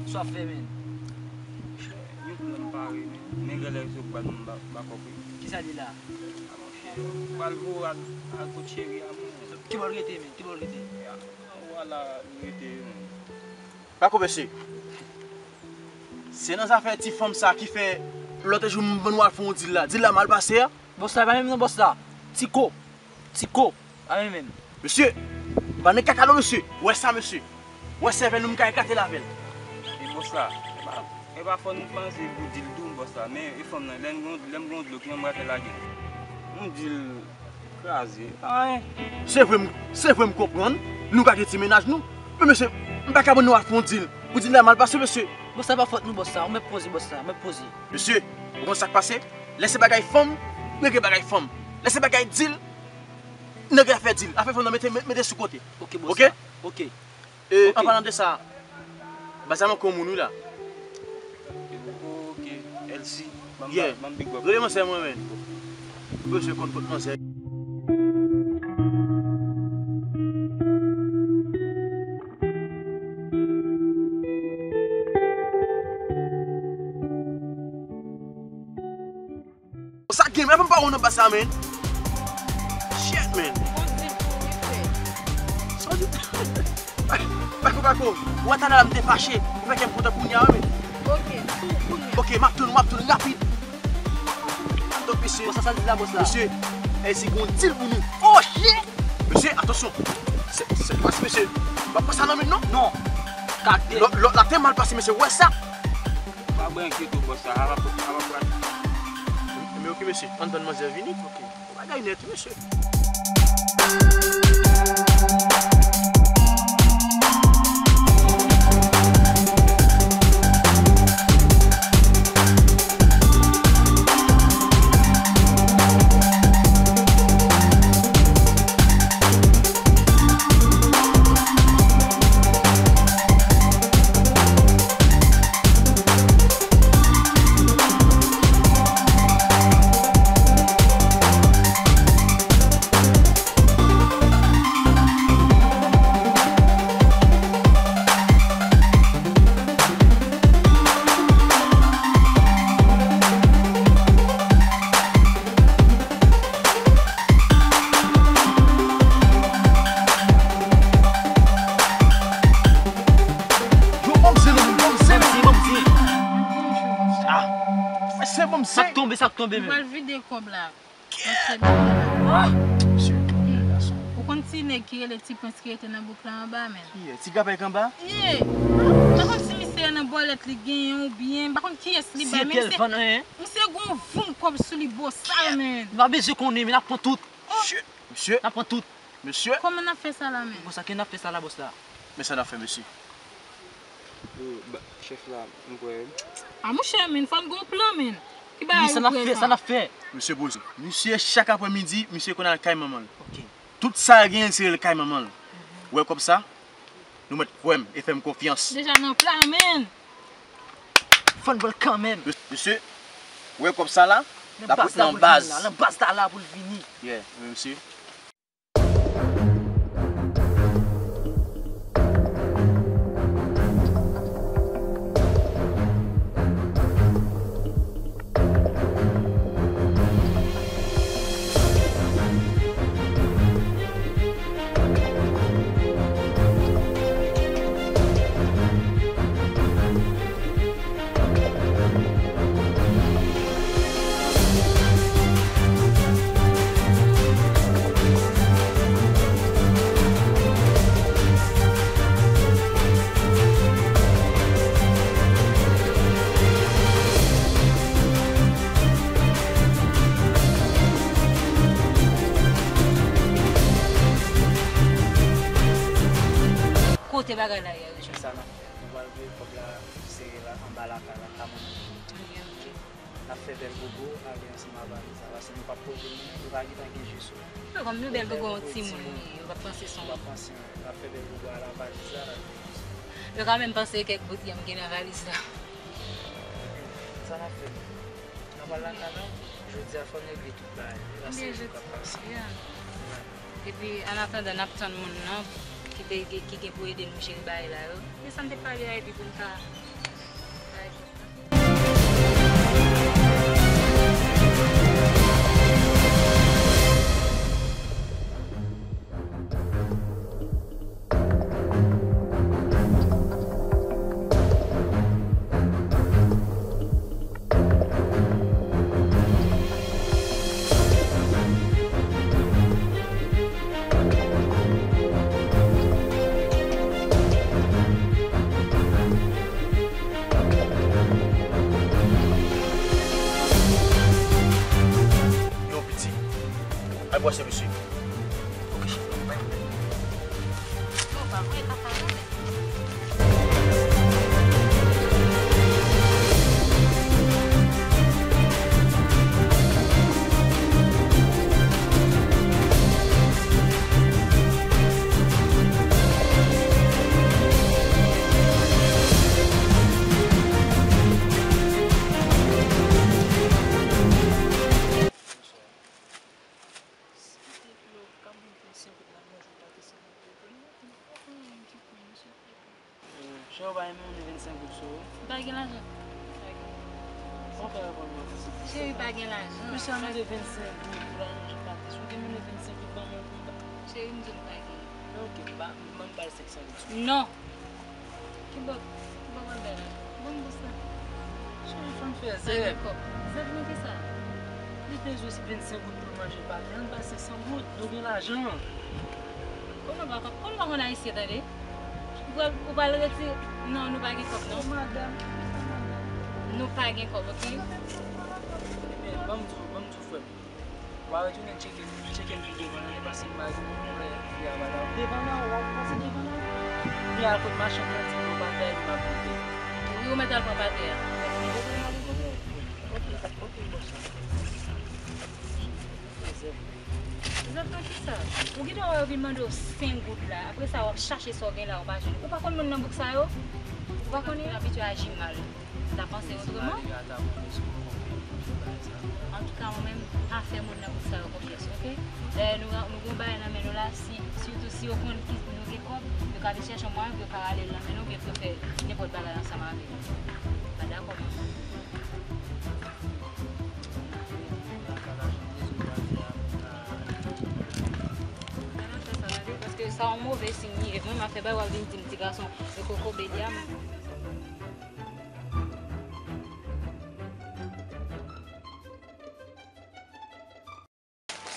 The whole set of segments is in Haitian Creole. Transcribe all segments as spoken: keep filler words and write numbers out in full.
Sa w ap fè, menn? Yon plan pare, men, men genlè se w k ba nou ba, ba kòb wi. Kisa li la? A, monchè, ou pral voye al, al kot cheri a, men. Ki bò l rete, menn? Ki bò l rete? Anwo a la li rete, men. Bako, mesye. Se nan zafè ti fanm sa ki fè lòt jou m ban nou al fè yon dil la. Dil la mal pase a. Bòs la, pa menm non, bòs la. Tiko. Tiko. Pa menm menm. Mesye, pa nan kaka non, mesye. Wè sa, mesye. Wè sèvèl nou, m ka eklate l avè l. E bòs la, e pa, e pa fò nou panse pou dil tou, bòs la. Men e fanm nan, lè m gon, lè m gon dlo, kijan m pral fè lage l? Yon dil kraze, anyen. Se vre, m, se vre m konprann. Nou ka gen ti mennaj nou. Men mesye, m pa ka ban nou al fè yon dil. Pou dil la mal pase, mesye. Bòs la pa fòt nou, bòs la. Ou mèt poze, bòs la. Ou mèt poze. Mesye, ou konn sa k pase? Lè se bagay fanm, regle bagay fanm. Lè se bagay dil, regle afè dil. Afè fanm nan mete, mete sou kote. Ok, bòs la. Ok? Ok. E, an palan de sa, baz la manke yon moun wi la. Ok, L C. Ban m, yeah, ban m big up. Rele manzè mwen, men. M bezwen konn kot manzè. Sa gen, men pa wè w nan baz sa, men. Shit, men. Sa w di? Bako, bako. Ou wè talè a m te fache. Ou fè kè m kontan kounye a, men. Ok, tou kounye a. Ok, m ap tounen, m ap tounen rapid. Antò, mesye. Bòs la, sa l di la, bòs la? Mesye, L C gon dil pou nou. Oh, shit! Mesye, atansyon. Se, se pas, mesye. Pa pran sa nan men, non? Non. Gade. Lòt, lòt la te mal pase, mesye. Ou wè sa? Pa bwen enkyete w, bòs la, a va, a va pral. Men ok, mesye, ann tann manzè vini. Ok. Bagay nèt, mesye. Yo, ban m zen, non, ban m zen, non, ban m zen. Ah. Mesye, ban m zen. Sa k tonbe, sa k tonbe, men. Mwen vide kòb la. Mesye, mesye. Ah! Mesye, gason. Ou konn ti nèg ki rele Ti Prens ki rete nan bouk la anba, men? Kiyès? Ti Gapèk anba? Ye! M pa konn si misye nan bòlèt li genyen oubyen, m pa konn kiyès li bay, men misye, misye gon voum kòb sou li bosal, men. M pa bezwen konnen, men n ap pran tout. Oh! Shit, mesye. N ap pran tout. Mesye. Kòman n ap fè sa la, men? Bon, sa ke n ap fè sa la, bòs la? Men sa n ap fè, mesye. Yo, ba, chèf la, m kwè. A, monchè, men, fò n gon plan, men. Ki bagay ou kwè sa? Sa n ap fè, sa n ap fè. Mesye poze. Misye, chak aprèmidi, misye konn al kay manman l. Ok. Tout sa l genyen, se l kay manman l. Ou wè kòb sa? Nou mèt kwè m e fè m konfyans. Deja nan plan, men. Fò n pran l kanmenm. Mesye, ou wè kòb sa la? L ap ret nan baz. Nan baz la pou l vini. Yeah, wi, mesye. Bagay la, ya, yo jwenn. Sa n ap fè? Nou pral voye kòb la, sere la, anba lakay la, ka manman. Ok, ok. N ap fè bèl bobo, ale ansanm ak valiz la, paske nou p ap pote moun, nou pa gentan gen je sou nou. Yo, kòm nou bèl bobo, yon timoun li ye, yo p ap panse se yon. Yo p ap panse, n ap fè bèl bobo a la valiz la, n ap fè bèl bobo. Yo ka menm panse kèk bout yanm gen nan valiz la. Sa n ap fè? N ap al lakay la, jodi a fò n regle tout bagay. Li pa serye k ap pase. Yeah. Epi, an atandan, n ap tann moun nan ki te, ki gen pou ede nou jere bagay la yo. Men sa n te pale a, epi pou n ka bay. Yo, piti. Al bwase, mesye. Ok, cheri. Chè, ou pa renmen yon vennsenk goud sou ou? M pa gen lajan. Sa w fè reponn mwen konsa? Cheri, pa gen lajan. Mesye a mande vennsenk goud pou l al manje pate. Si w te mande vennsenk goud, ban mwen pou m ba. Cheri, m di w m pa gen. Ok, m ba, m ba l senk san goud sou ou. Non. Ki bò, ki bò w al bay lajan? Ban m bous la. Cheri, fè m fè zèb. Pa gen kòb. Zèb nan kisa? Li te jwe vennsenk goud pou l manje pate. Ann bay senk san goud. Nou gen lajan. Kòman w pa konn, kòman w pa konn ayisyen, tande? Ou pral, ou pral retire. Non, nou pa gen kòb, non. Oh, madanm, madanm. Nou pa gen kòb, ok? Ebyen, ban m di w, ban m di w, frè m. W a retounen tcheke, tcheke m pi devan nan, paske m pa gen moun pou wè fi a ba la. Devan nan, w ap pase devan nan. Li al kot machann nan, di m yo pa bay li, m ap monte. Wi, ou mèt al pran pate a. Ok, ok, bòs la. Zèb nan kisa? Ou gentan wè yo vin mande w senk goud la. Apre sa, w ap chache sa w gen la, ou pa jwenn. Ou pa konn moun nan bouk sa yo? Ou pa konnen yo? Abitye aji mal. Ta panse otreman? Antouka, mwen menm, pa fè moun nan bouk sa yo konfyans, ok? Lè nou, nou gon bagay nan men nou la, si, sitou si yo konn ki nou gen kòb, yo ka vin chèche yon mwayen pou yo ka rale l nan men nou, oubyen pou yo fè nenpòt bagay ansanm avè nou. Pa dakò, mwen. Paske sa yon move siy li ye. Mwen, m ap fè bagay, w ap vin di m ti gason e kokobe li a.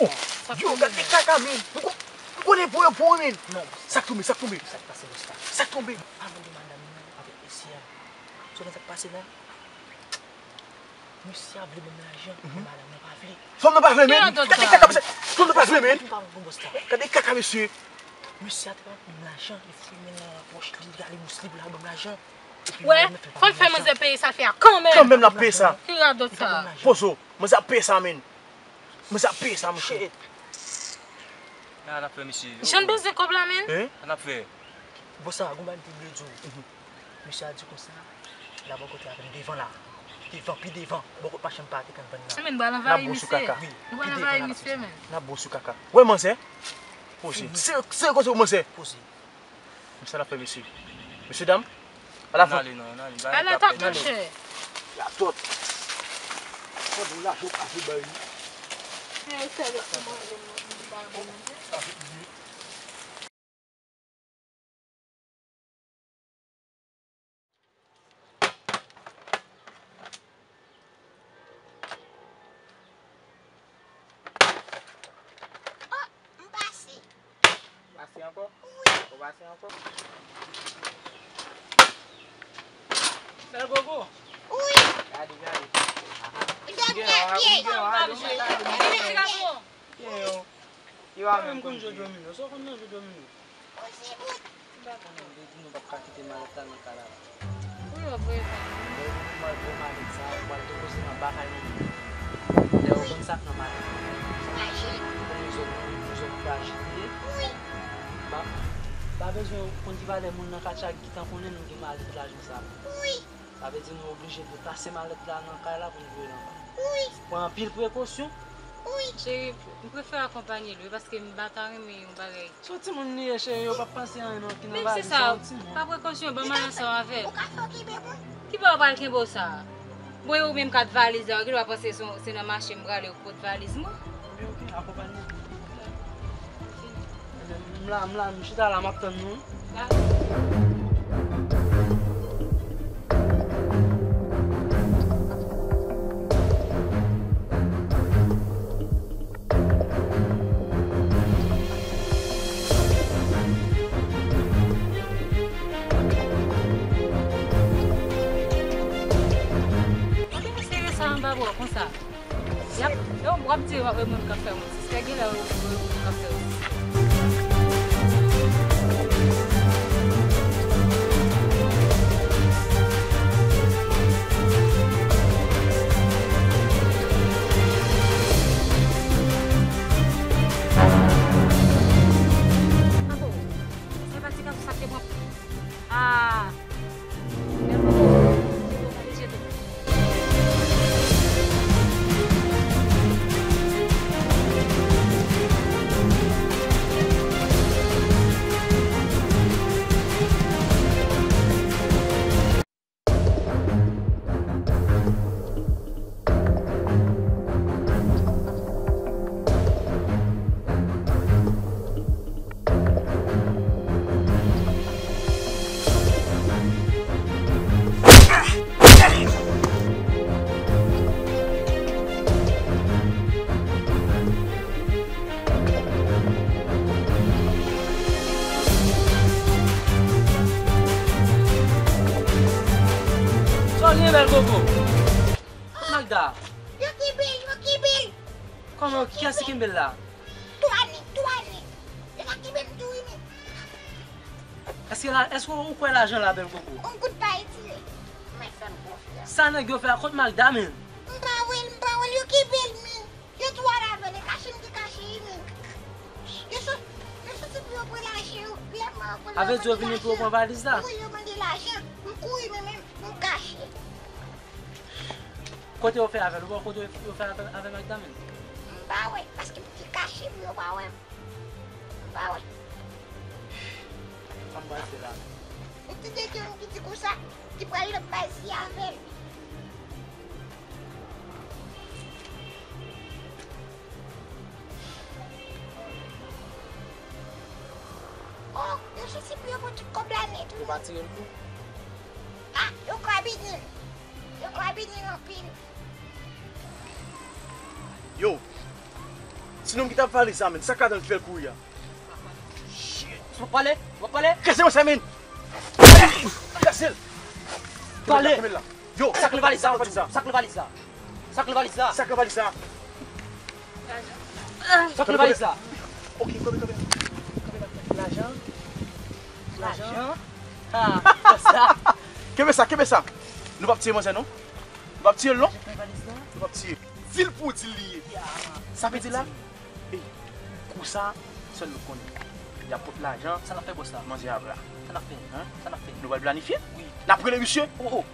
Oh, yo, gade kaka, men. M ko-, m konnen pou yo pou, men. Non. Sa k tonbe, sa k tonbe? Sa k pase, bòs la? Sa k tonbe? Pale de madanm nan avèk mesye a. Ou konnen sa k pase la? Mesye a vle ban m lajan, men madanm nan pa vle. Fanm nan pa vle, men. Gade kaka, mesye. Fanm nan pa vle, men. Gade kaka, mesye. Mesye a te ban m lajan, li foure men l nan pòch li, li ale bous li pou l al ban m lajan. Wè, fò l fè manzè peye sa l fè a kanmenm. Kanmenm l ap peye sa. Ki radòt sa? Pozo, manzè ap peye sa, men. Manzè ap peye sa, monchè. Sa n ap fè, mesye? Jan n bezwen kòb la, men. Hein? Sa n ap fè? Bon, sa, gon bagay m te vle di w. Mesye a di konsa, l ap bò kote a, devan la. Devan, pi devan. Bò kot machann pa te konn vann nan. Men, n pral anvayi misye. Wi, pi devan la. N ap bon sou kaka. Wè, manzè. Poze. Se, se kote w, manzè. Poze. Sa n ap fè, mesye? Mesye dam, al avè. Ann ale, non, ann ale. Al atak, monchè. Radòt. Fò nou lajan pa vle bay li. Oh, m pase. Pase ankò? Wi. Ou pase ankò? Bèl gogo. Wi. Gade, gade. Dòmi a pye. Dòmi a pye. Yo, a menm konn jwe domino. Sa w konn nan jwe domino? Osi bout. Konnen m te di nou p ap ka kite malèt la nan kay la. Wi, w ap voye kay la. Lè w vin pral pran malèt sa, ou pral depoze l anba kay mwen. Lè yo konn sa k nan malèt la, konnen zòt, konnen zòt frajil ye. Pa, pa bezwen konn ki valè moun nan katye ak gitan konnen nou gen malèt lajan sa. Sa vle di nou oblije deplase malèt la nan kay la pou n voye l anba. Pran anpil prekosyon. Cheri, m prefere akonpanye l wi, paske m pa ta renmen yon bagay. Se yon timoun li ye, cheri, yo p ap panse anyen non, ki nan valiz la, yon timoun. Pa prekosyon, ban m al ansanm avè l. Ou ka fè w kenbe moun. Ki bò w pral kenbe w sa? Bon, e ou menm k ak valiz la, ou genlè panse se, se nan mache m prale ou pot valiz mwen. Ebyen, oke, akonpanye. M la, m la, m chita la, m ap tann nou. Pote mesye sa anba bò konsa. Y ap, yo, w ap di w ap wè moun k ap fè moun. Sister genlè w ap fè w. Apo, senpatik aso sa te pran. Ah. Sa w gen, bèl koko? Magda. Yo kenbe l, yo kenbe l. Kòman, kiyès ki kenbe l la? Twani, Twani. Yo ta kenbe m tou wi, men. Èske la, èske ou kwè lajan la, bèl koko? Yon goud pa retire. Mwen fè m konfyans. Sa nèg yo fè a kot Magda, men? M pa wè l, m pa wè l, yo kenbe l, men. Yo tou al avè l, e kache m te kache wi, men. Yo sot, yo soti pou yo pran lajan yo, lè mwen pran lajan. Sa vle di yo vini pou yo pran valiz la? Wi, yo mande lajan. M kouri, men, men, m kache. Kote yo fè avè l? Ou wè kote yo fè avè, avè Magda, men? M pa wè, paske m te kache pou yo pa wè m. M pa wè. Sa m pral fè la? Yon ti deje yon piti konsa, ki pral nan bay si avè l. Oh, yo soti pou yo pran tout kòb la nèt wi. Yo pa tire l tou? Ah, yo ka bini l. Yo ka bini l anpil. Yo, ti nonm ki t ap valiz la, men, sa k ladan l ki fè l kouri a? Shit. W ap pale? W ap pale? Kase mwen sa, men! Kase l! Pale! Kenbe l la. Yo, sa k nan valiz la? Sa k nan valiz la? Sa k nan valiz la? Sa k nan valiz la? Sa k nan valiz la? Ok, kanpe, kanpe. Kanpe la. Lajan. Lajan. Ah, sa. Kenbe sa, kenbe sa. Nou p ap tiye manzè non. Nou p ap tiye l non. Nou p ap tiye. Di l pou w di l li ye. Sa vle di la? Ey, kou sa, sèl nou konnen. Y ap pot lajan. Sa n ap fè bòs la? Manzè a pla. Sa n ap fè? Hein? Sa n ap fè? Nou pral planifye? Wi. N ap rele misye. Oh, oh.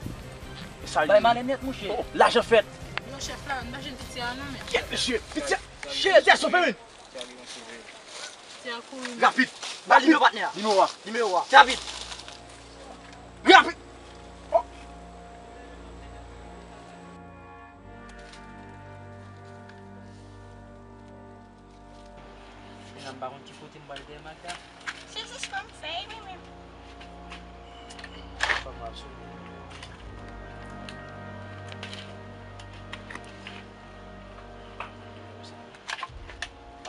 Bay male nèt, mouche. Oh, oh. Lajan fèt. Non, chèf la, m pa jwenn piti a non, men. Kèt mesye. Piti a. Shit, piti a sove, men. Piti a kouri. Rapid. Ba nimewo patnè a. Nimewo a. Nimewo a. Rapid. Rapid. Oh. Mezanmi, m pa konn ki kote m pral dèyè Magda. Se jis kòm fèy, wi, men. Fò m ap sou.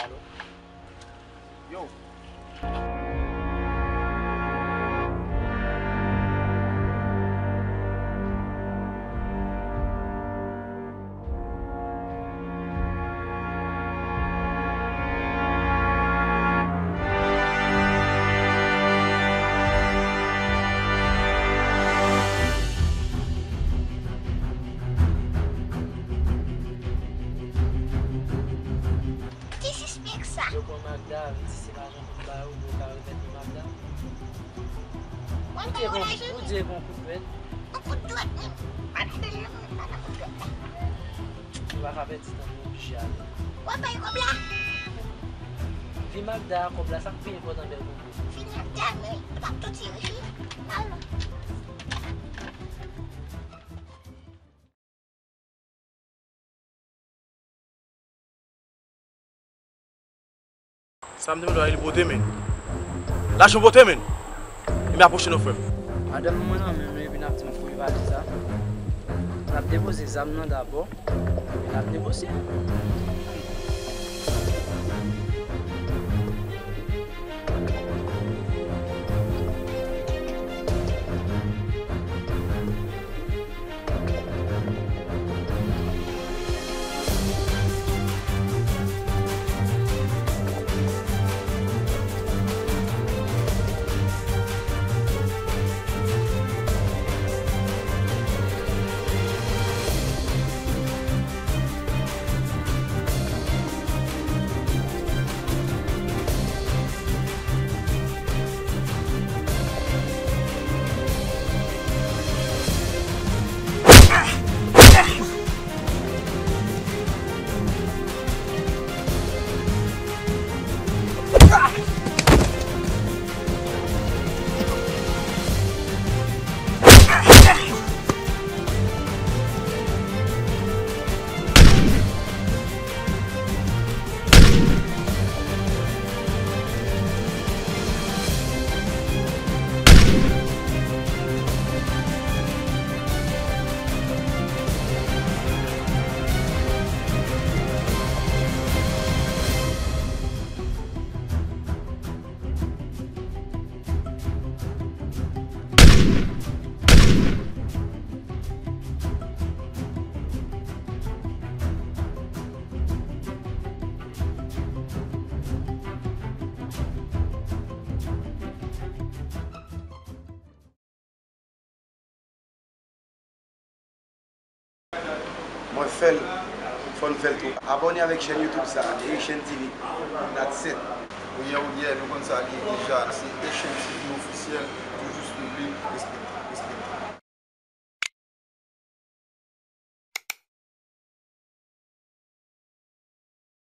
Alo? Yo. Yo pran Magda, vin di se lajan pou m ba yo, pou yo ka remèt li Magda. Ou di e bon, ou di e bon kout dwèt. Yon kout dwèt, men. Pa nan bèl nan, men, pa nan kout dwèt la. Ou pa ka pèdi tan, nou oblije ale. W ap bay kòb la? Vi Magda, kòb la, sa k pi enpòtan bèl pou ou? Fi Magda, men, w ap tòtire fi. Al. Sa m te mande w la, li pote, men. Lajan pote, men. Enben, apwoche non, frè m. Madanm mwen nan men m, epi n ap di m fouye valiz la. N ap depoze zam nan dabò, epi n ap negosye. Mwen fè l, fò n fè l tou. Abòne avèk chèn YouTube sa, Haitian T V. That's it. Oye, oye, nou konn sa li ye deja. Se Haitian T V ofisyèl, toujou swiv li, respekte.